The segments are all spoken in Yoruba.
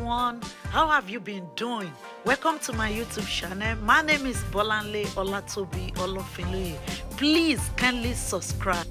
Everyone, how have you been doing? Welcome to my YouTube channel. My name is Bolanle Olatobi Olofinloye. Please kindly subscribe.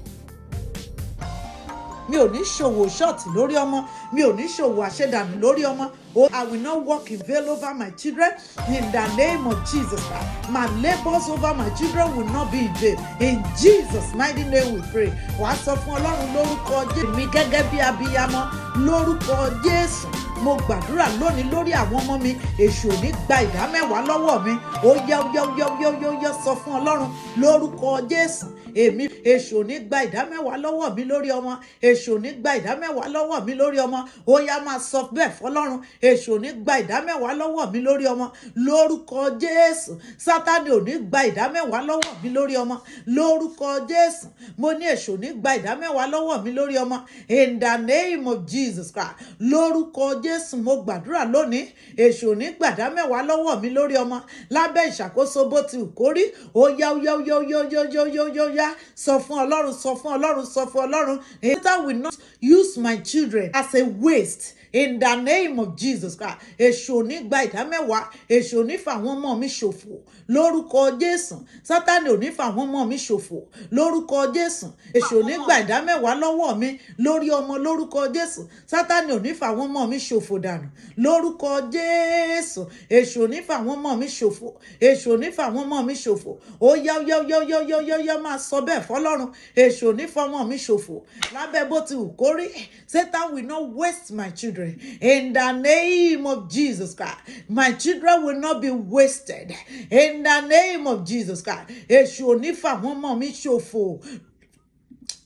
Mi ò ní ṣòwò ṣọ́ọ̀tì lórí ọmọ, mi ò ní ṣòwò àṣedànù lórí ọmọ. Oh, I will not work in vain over my children in the name of Jesus Christ. My labours over my children will not be in vain. In Jesus' mighty name we pray. Wàá sọ fún Ọlọ́run lórúkọ Jésù, mi gẹ́gẹ́ bí abiyamọ, lórúkọ Jésù, mo gbàdúrà lónìí lórí àwọn ọmọ mi, èṣù ò ní gba ìdá mẹ́wàá lọ́wọ́ mi. Ó yá, ó yá, ó yá, ó yá, ó yá, ó yá, sọ fún Ọlọ́run lórúkọ Jésù, èmi, èṣù ò ní gba ìdá mẹ́wàá lọ́wọ́ mi lórí ọmọ, èṣù ò ní gba ìdá mẹ́wàá lọ́wọ́ mi lórí ọmọ. Ó yá, máa sọ bẹ́ẹ̀ fọlọ́run. Èṣù ò ní gba ìdá mẹ́wàá lọ́wọ́ mi lórí ọmọ lórúkọ Jésù. Sátánì ò ní gba ìdá mẹ́wàá lọ́wọ́ mi lórí ọmọ lórúkọ Jésù. Mo ní èṣù ò ní gba ìdá mẹ́wàá lọ́wọ́ mi lórí ọmọ in the name of Jesus Christ. Lórúkọ Jésù, mo gbàdúrà lónìí, èṣù ò ní gbàdá mẹ́wàá lọ́wọ́ mi lórí ọmọ lábẹ́ ìṣàkóso bó ti wù kó rí. Ó yá, ó yá, ó yá, ó yá, ó yá, ó yá, ó yá, ó yá, ó yá, sọ fún Ọlọ́run, sọ fún Ọlọ́run, sọ fún Ọlọ́run. Satan will not use my children as a waste in the name of Jesus Christ. Èṣù ò ní gba ìdá mẹ́wàá, èṣù ò ní fà àwọn ọmọ mi ṣòfò lórúkọ Jésù. Sátánì ò ní fà àwọn ọmọ mi ṣòfò lórúkọ Jésù. Èṣù ò ní gba ìdá mẹ́wàá lọ́wọ́ mi lórí ọmọ lórúkọ Jésù. Sátánì ò ní fà àwọn ọmọ mi ṣòfò dànù lórúkọ Jésù. Èṣù ò ní fà àwọn ọmọ mi ṣòfò, èṣù ò ní fà àwọn ọmọ mi ṣòfò. Ó yá, ó yá, ó yá, ó yá, ó yá, ó yá, ó yá, máa sọ bẹ́ẹ̀ fọlọ́run. Èṣù ò ní fà ọmọ mi ṣòfò lábẹ́ bó ti wù kó rí. Satan will not waste my children in the name of Jesus Christ. My children will not be wasted in the name of Jesus Christ. Èṣù ò ní fà àwọn ọmọ mi ṣòfò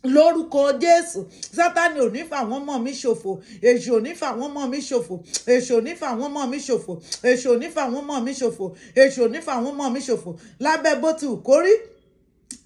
lórúkọ Jésù. Sátani ò ní fà àwọn ọmọ mi ṣòfò, èṣù ò ní fà àwọn ọmọ mi ṣòfò, èṣù ò ní fà àwọn ọmọ mi ṣòfò, èṣù ò ní fà àwọn ọmọ mi ṣòfò, èṣù ò ní fà àwọn ọmọ mi ṣòfò lábẹ́ bó ti wù kó rí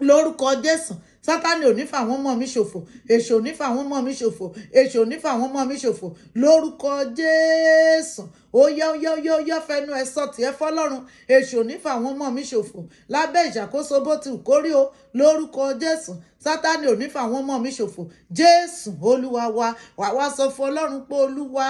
lórúkọ Jésù. Sátani ò ní fà àwọn ọmọ mi ṣòfò, èṣù ò ní fà àwọn ọmọ mi ṣòfò, èṣù ò ní fà àwọn ọmọ mi ṣòfò lórúkọ Jésù. Ó yá, ó yá, ó yá, ó yá, fẹnu ẹ sọ tiẹ̀ fọlọ́run. Èṣù ò ní fà àwọn ọmọ mi ṣòfò lábẹ́ ìṣàkóso bó ti wù kó rí o lórúkọ Jésù. Sátani ò ní fà àwọn ọmọ mi ṣòfò. Jésù Olúwa wa. Wà wá sọ fún Ọlọ́run pé, Olúwa,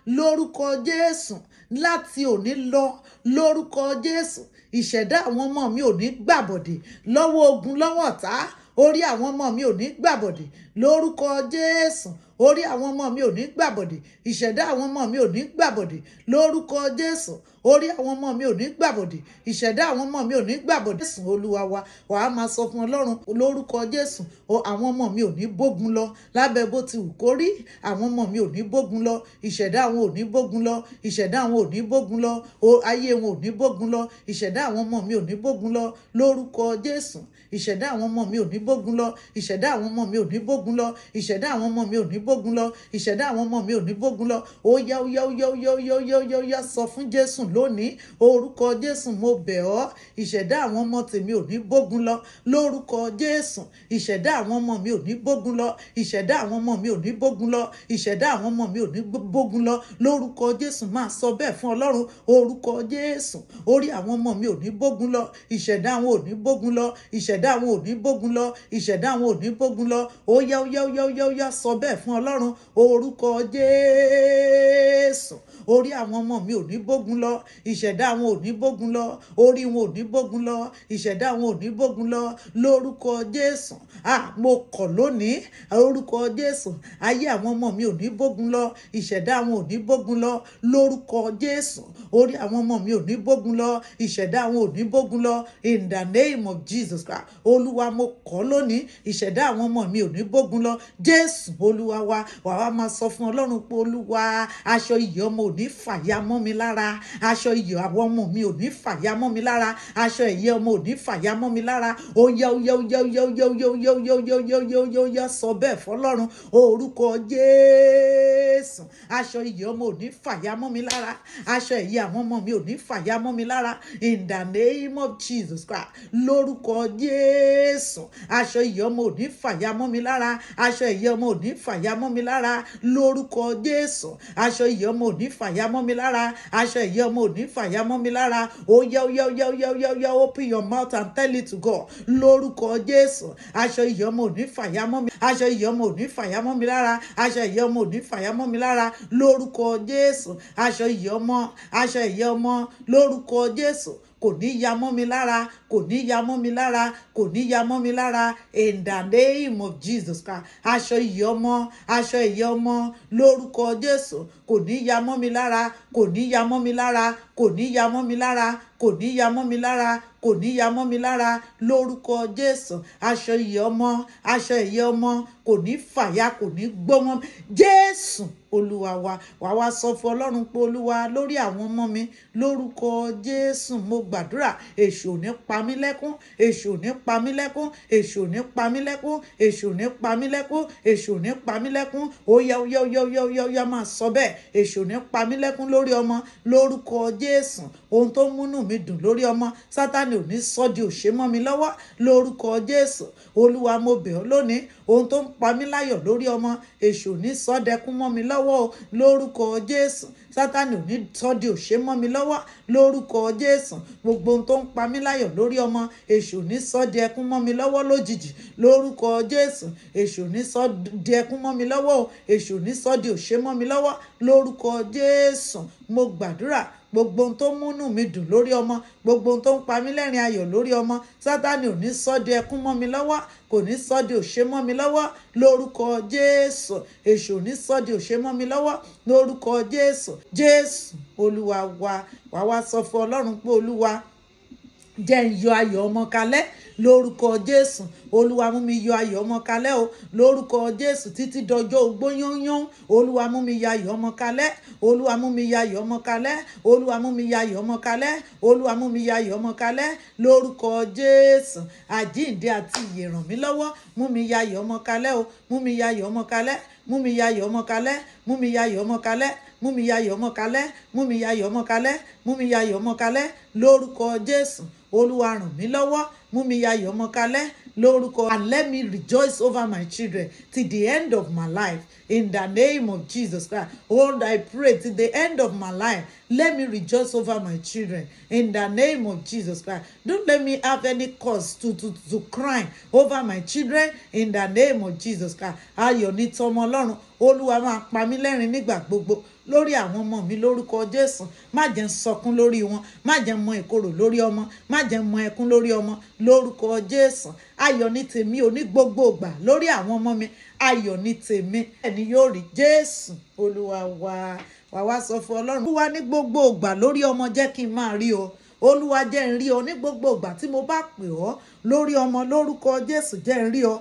lórúkọ Jésù, láti òní lọ, lórúkọ Jésù, ìṣẹ̀dá àwọn ọmọ mi ò ní gbàbọ̀dè lọ́wọ́ ogun, lọ́wọ́ ọ̀tá. Orí àwọn ọmọ mi ò ní gbàbọ̀dè lórúkọ Jésù. Orí àwọn ọmọ mi ò ní gbàbọ̀dè, ìṣẹ̀dá àwọn ọmọ mi ò ní gbàbọ̀dè lórúkọ Jésù. Orí àwọn ọmọ mi ò ní gbàbọ̀dè, ìṣẹ̀dá àwọn ọmọ mi ò ní gbàbọ̀dè. Jésù Olúwa wa. Wàá máa sọ fún Ọlọ́run lórúkọ Jésù, àwọn ọmọ mi ò ní bógun lọ lábẹ́ bó ti wù kó rí. Àwọn ọmọ mi ò ní bógun lọ, ìṣẹ̀dá àwọn ò ní bógun lọ, ìṣẹ̀dá àwọn ò ní bógun lọ, ayé wọn ò ní bógun lọ, ìṣẹ̀dá àwọn ọmọ mi ò ní bógun lọ lórúkọ Jésù. Ìṣẹ̀dá àwọn ọmọ mi ò ní bógun lọ, ìṣẹ̀dá àwọn ọmọ mi ò ní bógun lọ, ìṣẹ̀dá àwọn ọmọ mi ò ní bógun lọ, ìṣẹ̀dá àwọn ọmọ mi ò ní bógun lọ. Ó yá, ó yá, ó yá, ó yá, ó yá, ó yá, ó yá, ó yá, sọ fún Jésù lónìí. Orúkọ Jésù, mo bẹ̀ ọ́, ìṣẹ̀dá àwọn ọmọ tèmi ò ní bógun lọ lórúkọ Jésù. Ìṣẹ̀dá àwọn ọmọ mi ò ní bógun lọ, ìṣẹ̀dá àwọn ọmọ mi ò ní bógun lọ, ìṣẹ̀dá àwọn ọmọ mi ò ní bógun lọ lórúkọ Jésù. Máa sọ bẹ́ẹ̀ fún Ọlọ́run. Orúkọ Jésù, orí àwọn ọmọ mi ò ní bógun lọ, ìṣẹ̀dá àwọn ò ní bógun lọ, ìṣẹ̀dá àwọn ò ní bógun lọ, ìṣẹ̀dá àwọn ò ní bógun lọ. Ó yá, ó yá, ó yá, ó yá, ó yá, sọ bẹ́ẹ̀ fún Ọlọ́run. Orúkọ Jésù, orí àwọn ọmọ mi ò ní bógun lọ, ìṣẹ̀dá àwọn ò ní bógun lọ, orí wọn ò ní bógun lọ, ìṣẹ̀dá àwọn ò ní bógun lọ lórúkọ Jésù. Ah, mo kọ̀ lónìí lórúkọ Jésù, ayé àwọn ọmọ mi ò ní bógun lọ, ìṣẹ̀dá àwọn ò ní bógun lọ lórúkọ Jésù. Orí àwọn ọmọ mi ò ní bógun lọ, ìṣẹ̀dá àwọn ò ní bógun lọ in the name of Jesus Christ. Olúwa, mo kọ̀ lónìí, ìṣẹ̀dá àwọn ọmọ mi ò ní bógun lọ. Jésù Olúwa wa. Wàá wá máa sọ fún Ọlọ́run pé, Olúwa, aṣọ iyì ọmọ ò ní fàya mọ́ mi lára, aṣọ iyì àwọn ọmọ mi ò ní fàya mọ́ mi lára, aṣọ ẹ̀yẹ ọmọ ò ní fàya mọ́ mi lára. Ó yá, ó yá, ó yá, ó yá, ó yá, ó yá, ó yá, ó yá, ó yá, ó yá, ó yá, ó yá, ó yá, sọ bẹ́ẹ̀ fọlọ́run. Orúkọ Jésù, aṣọ iyì ọmọ ò ní fàya mọ́ mi lára, aṣọ ẹ̀yẹ àwọn ọmọ mi ò ní fàya mọ́ mi lára in the name of Jesus Christ. Lórúkọ Jésù, aṣọ iyì ọmọ ò ní fàya mọ́ mi lára, aṣọ ẹ̀yẹ ọmọ ò ní fàya mọ́ mi lára lórúkọ Jésù. Aṣọ iyì ọmọ ò ní fàya. fàya mọ́ mi lára. Aṣọ ìyẹ́ ọmọ ò ní fàya mọ́ mi lára. Ó yá, ó yá, ó yá, ó yá, ó yá, ó yá, open your mouth and tell it to God. Lórúkọ Jésù, aṣọ ìyẹ́ ọmọ ò ní fàya mọ́ mi, aṣọ ìyẹ́ ọmọ ò ní fàya mọ́ mi lára, aṣọ ìyẹ́ ọmọ ò ní fàya mọ́ mi lára. Lórúkọ Jésù, aṣọ ìyẹ́ ọmọ, aṣọ ìyẹ́ ọmọ, lórúkọ Jésù, kò ní ya mọ́ mi lára, kò ní ya mọ́ mi lára, kò ní ya mọ́ mi lára. In the name of Jesus Christ, aṣọ ìyẹ́ ọmọ, aṣọ ìyẹ́ ọmọ, lórúkọ Jésù, kò ní ya mọ́ mi lára, kò ní ya mọ́ mi lára, kò ní ya mọ́ mi lára, kò ní ya mọ́ mi lára, kò ní ya mọ́ mi lára. Lórúkọ Jésù, aṣọ ìyẹ́ ọmọ, aṣọ ìyẹ́ ọmọ kò ní fàya, kò ní gbómọ. Jésù Olúwa wa. Wàá wá sọ fún Ọlọ́run pé, Olúwa, lórí àwọn ọmọ mi, lórúkọ Jésù, mo gbàdúrà, èṣù ò ní pa mí lẹ́kún, èṣù ò ní pa mí lẹ́kún, èṣù ò ní pa mí lẹ́kún, èṣù ò ní pa mí lẹ́kún, èṣù ò ní pa mí lẹ́kún. Ó yá, ó yá, ó yá, ó yá, ó yá, ó yá, máa sọ bẹ́ẹ̀. Èṣù ò ní pa mí lẹ́kún lórí ọmọ lórúkọ Jésù. Ohun tó múnú mi dùn lórí ọmọ, Sátánì ò ní sọ di òṣè mọ́ mi lọ́wọ́ lórúkọ Jésù. Olúwa, mo bẹ̀ ọ́ lónìí, ohun tó ń pa mí láyọ̀ lórí ọmọ, èṣù ò ní sọ dẹkún mọ́ mi lọ́wọ́ o lórúkọ Jésù. Sátánì ò ní sọ di òṣè mọ́ mi lọ́wọ́ lórúkọ Jésù. Gbogbo ohun tó ń pa mí láyọ̀ lórí ọmọ, èṣù ò ní sọ di ẹkún mọ́ mi lọ́wọ́ lójijì lórúkọ Jésù. Èṣù ò ní sọ di ẹkún mọ́ mi lọ́wọ́ o. Èṣù ò ní sọ di òṣè mọ́ mi lọ́wọ́ lórúkọ Jésù. Mo gbàdúrà, gbogbo ohun tó múnú mi dùn lórí ọmọ, gbogbo ohun tó ń pa mí lẹ́rìn ayọ̀ lórí ọmọ, Sátánì ò ní sọ di ẹkún mọ́ mi lọ́wọ́, kò ní sọ di òṣè mọ́ mi lọ́wọ́ lórúkọ Jésù. Èṣù ò ní sọ di òṣè mọ́ mi lọ́wọ́ lórúkọ Jésù. Jésù Olúwa wa. Wàá wá sọ fún Ọlọ́run pé, Olúwa, jẹ́ ń yọ ayọ̀ ọmọ kalẹ̀ lórúkọ Jésù. Olúwa, mú mi yọ ayọ̀ ọmọ kalẹ̀ o lórúkọ Jésù, títí dọjọ́ ogbó yányán. Olúwa, mú mi yọ ayọ̀ ọmọ kalẹ̀. Olúwa, mú mi yọ ayọ̀ ọmọ kalẹ̀. Olúwa, mú mi yọ ayọ̀ ọmọ kalẹ̀. Olúwa, mú mi yọ ayọ̀ ọmọ kalẹ̀ lórúkọ Jésù. Àjíǹde àti ìyè, ràn mí lọ́wọ́, mú mi yọ ayọ̀ ọmọ kalẹ̀ o. Mú mi yọ ayọ̀ ọmọ kalẹ̀, mú mi yọ ayọ̀ ọmọ kalẹ̀, mú mi yọ ayọ̀ ọmọ kalẹ̀, mú mi yọ ayọ̀ ọmọ kalẹ̀, mú mi yọ ayọ̀ ọmọ kalẹ̀, mú mi yọ ayọ̀ ọmọ kalẹ̀ lórúkọ Jésù. Olúwa, ràn mí lọ́wọ́, mú mi yọ ayọ̀ ọmọ kalẹ̀ lórúkọ. And let me rejoice over my children till the end of my life, in the name of Jesus Christ. Lord, I pray, till the end of my life, let me rejoice over my children in the name of Jesus Christ. Don't let me have any cause to cry over my children in the name of Jesus Christ. Ayọ̀ ní tọmọ Ọlọ́run. Olúwa, máa pa mí lẹ́rìn nígbà gbogbo lórí àwọn ọmọ mi lórúkọ Jésù. Má jẹ́ ń sọkún lórí wọn, má jẹ́ ń mọ ìkorò lórí ọmọ, má jẹ́ ń mọ ẹkún lórí ọmọ lórúkọ Jésù. Ayọ̀ ní tèmi ò ní gbogbo ìgbà lórí àwọn ọmọ mi. Ayọ̀ ní tèmi ẹni yóò rí. Jésù Olúwa wa. Wà wá sọ fún Ọlọ́run, Olúwa, ní gbogbo ìgbà lórí ọmọ, jẹ́ kí n máa rí ọ. Olúwa, jẹ́ n rí ọ ní gbogbo ìgbà tí mo bá pè ọ́ lórí ọmọ lórúkọ Jésù. Jẹ́ n rí ọ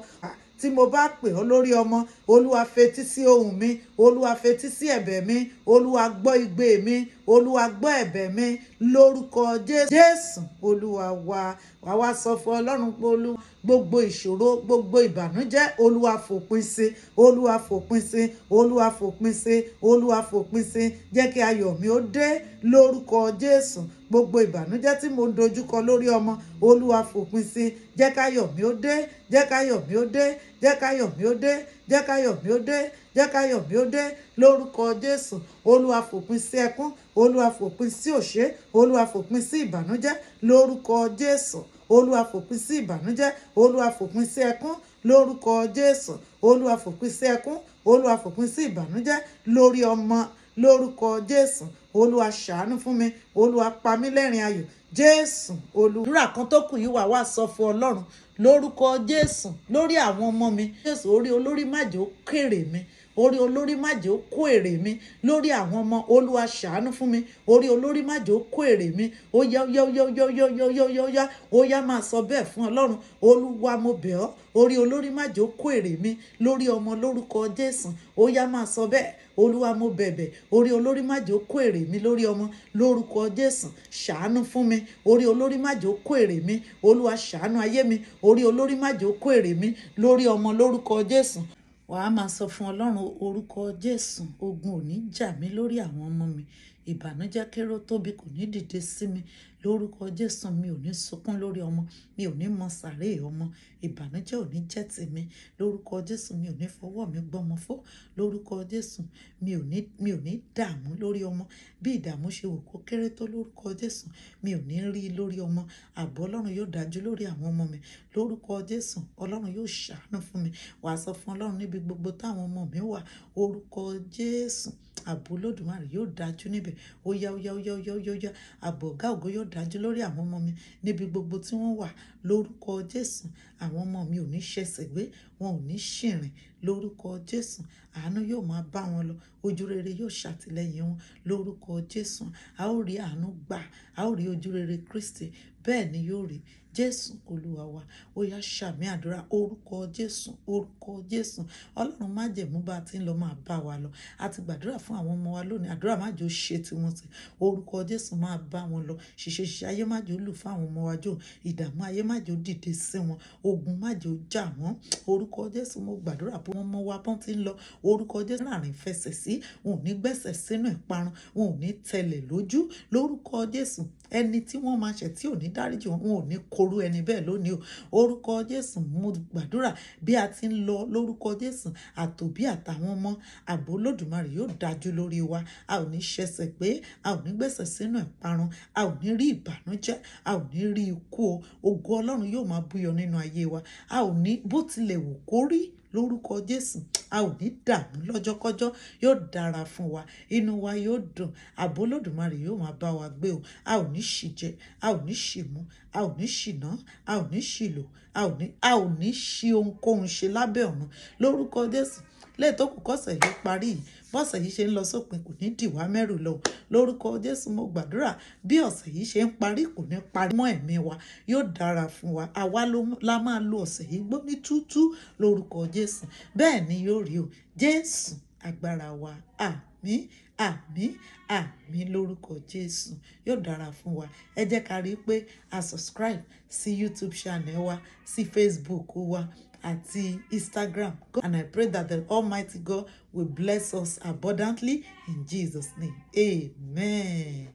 tí mo bá pè ọ́ lórí ọmọ. Olúwa, fetí sí ohùn mi. Olúwa, fetí sí ẹ̀bẹ̀ mi. Olúwa, gbọ́ igbe mi. Olúwa, gbọ́ ẹ̀bẹ̀ mi lórúkọ Jésù. Olúwa wa. Wà wá sọ fún Ọlọ́run pé, Olúwa, gbogbo ìṣòro, gbogbo ìbànújẹ́, Olúwa, fòpin sí. Olúwa, fòpin sí. Olúwa, fòpin sí. Olúwa, fòpin sí. Jẹ́ kí ayọ̀ mi ó dé lórúkọ Jésù. Gbogbo ìbànújẹ́ tí mo ń dojúkọ lórí ọmọ, Olúwa, fòpin sí. Jẹ́ káyọ̀ mi ó dé, jẹ́ káyọ̀ mi ó dé, jẹ́ káyọ̀ mi ó dé, jẹ́ káyọ̀ mi ó dé, jẹ́ káyọ̀ mi ó dé lórúkọ Jésù. Olúwa, fòpin sí ẹkún. Olúwa, fòpin sí òṣè. Olúwa, fòpin sí ìbànújẹ́ lórúkọ Jésù. Olúwa, fòpin sí ìbànújẹ́. Olúwa, fòpin sí ẹkún lórúkọ Jésù. Olúwa, fòpin sí ẹkún. Olúwa, fòpin sí ìbànújẹ́ lórí ọmọ lórúkọ Jésù. Olúwa, ṣàánú fún mi. Olúwa, pa mí lẹ́rìn ayọ̀. Jésù Olúwa. Àdúrà kan tó kù yìí, wà wá sọ fún Ọlọ́run lórúkọ Jésù lórí àwọn ọmọ mi. Jésù, orí olórí má jẹ́ ó kéré mi, orí olórí má jẹ́ ó kó èrè mi lórí àwọn ọmọ. Olúwa, ṣàánú fún mi. Orí olórí má jẹ́ ó kó èrè mi. Ó yá, ó yá, ó yá, ó yá, ó yá, ó yá, ó yá, ó yá, ó yá, máa sọ bẹ́ẹ̀ fún Ọlọ́run. Olúwa, mo bẹ̀ ọ́, orí olórí má jẹ́ ó kó èrè mi lórí ọmọ lórúkọ Jésù. Ó yá, máa sọ bẹ́ẹ̀. Olúwa, mo bẹ̀bẹ̀, orí olórí má jẹ́ ó kó èrè mi lórí ọmọ lórúkọ Jésù. Ṣàánú fún mi. Orí olórí má jẹ́ ó kó èrè mi. Olúwa, ṣàánú ayé mi. Orí olórí má jẹ́ ó kó èrè mi lórí ọmọ lórúkọ Jésù. Wàá máa sọ fún Ọlọ́run, orúkọ Jésù, ogun ò ní jà mí lórí àwọn ọmọ mi. Ìbànújẹ́ kéré ó tóbi kò ní dìde sí mi. Lórúkọ Jésù, mi ò ní sunkún lórí ọmọ, mi ò ní mọ sàréè ọmọ. Ìbànújẹ́ ò ní jẹ́ tèmi. Lórúkọ Jésù, mi ò ní fọwọ́ mi gbọ́mọ fó. Lórúkọ Jésù, mi ò ní dààmú lórí ọmọ. Bí ìdààmú ṣe wù kó kéré tó, lórúkọ Jésù, mi ò ní rí lórí ọmọ. Ààbò Ọlọ́run yóò dájú lórí àwọn ọmọ mi. Lórúkọ Jésù, Ọlọ́run yóò ṣàánú fún mi. Wàá sọ fún Ọlọ́run, níbi gbogbo táwọn ọmọ mi wà, orúkọ Jésù, ààbò Olódùmarè yóò dájú níbẹ̀. Ó yá, ó yá, ó yá, ó yá, ó yá, ó yá. Ààbò Ọ̀gá ògo yóò dájú lórí àwọn ọmọ mi níbi gbogbo tí wọ́n wà. Lórúkọ Jésù, àwọn ọmọ mi ò ní ṣẹ̀ṣẹ̀ gbé, wọn ò ní ṣìrìn. Lórúkọ Jésù, àánú yóò máa bá wọn lọ, ojú rere yóò ṣàtìlẹ́yìn wọn. Lórúkọ Jésù, a ó rí àánú gbà, a ó rí ojú rere Kristi. Bẹ́ẹ̀ ni yóò rí, Jésù Olúwa wa. Ó yá, ṣàmín àdúrà. Orúkọ Jésù, orúkọ Jésù. Ọlọ́run májẹ̀mú, bá ti ń lọ, máa bá wa lọ. A ti gbàdúrà fún àwọn ọmọ wa lónìí. Àdúrà má jò ṣe tiwọn sí. Orúkọ Jésù, máa bá wọn lọ. Ṣìṣe ṣiṣẹ ayé má jò lù fún àwọn ọmọ wa jò. Ìdààmú ayé má jò dìde sí wọn. Ogun má jò jà wọ́n. Orúkọ Jésù, mo gbàdúrà pé wọ́n mọ wa bọ́n ti ń lọ. Orúkọ Jésù, láàrin fẹsẹ̀ sí wọn, ò ní gbẹ́sẹ̀ sínú ìparun, wọn ò ní tẹlẹ̀ lójú. Lórúkọ Jésù, ẹni tí wọ́n máa ṣẹ̀ tí ò ní dáríjì wọn, wọn ò ní korú ẹni bẹ́ẹ̀ lónìí o. Orúkọ Jésù, mo gbàdúrà, bí a ti ń lọ, lórúkọ Jésù, àtòbí àtàwọn ọmọ, ààbò Olódùmarè yóò dájú lórí wa. A ò ní ṣẹ̀ṣẹ̀ pé, a ò ní gbẹ̀sẹ̀ sínú ìparun, a ò ní rí ìbànújẹ́, a ò ní rí ikú o. Ògo Ọlọ́run yóò máa búyọ nínú ayé wa. A ò ní, bó tilẹ̀ wù kó rí, lórúkọ Jésù, a ò ní dààmú lọ́jọ́kọ́jọ́. Yóò dára fún wa, inú wa yóò dùn. Ààbò Olódùmarè yóò máa bá wa gbé o. A ò ní ṣìjẹ, a ò ní ṣìmú, a ò ní ṣìná, a ò ní ṣìlò, a ò ní ṣi ohunkóhun ṣe lábẹ́ ọ̀run. Lórúkọ Jésù, léè tó kù kọ́sẹ̀ yìí parí yìí, bọ́sẹ̀ yìí ṣe ń lọ sópin, kò ní dì wá mẹ́rù lọ. Lórúkọ Jésù, mo gbàdúrà, bí ọ̀sẹ̀ yìí ṣe ń parí, kò ní parí mọ́ ẹ̀mí wa. Yóò dára fún wa. Àwa ló la máa lo ọ̀sẹ̀ yìí gbó ní tútú. Lórúkọ Jésù, bẹ́ẹ̀ ni yóò rí o. Jésù agbára wa. Àmín, àmín, àmín. Lórúkọ Jésù, yóò dára fún wa. Ẹ jẹ́ ká rí i pé a subscribe sí YouTube channel wa, sí Facebook wa àti Instagram. And I pray that the Almighty God will bless us abundantly in Jesus' name. Amen.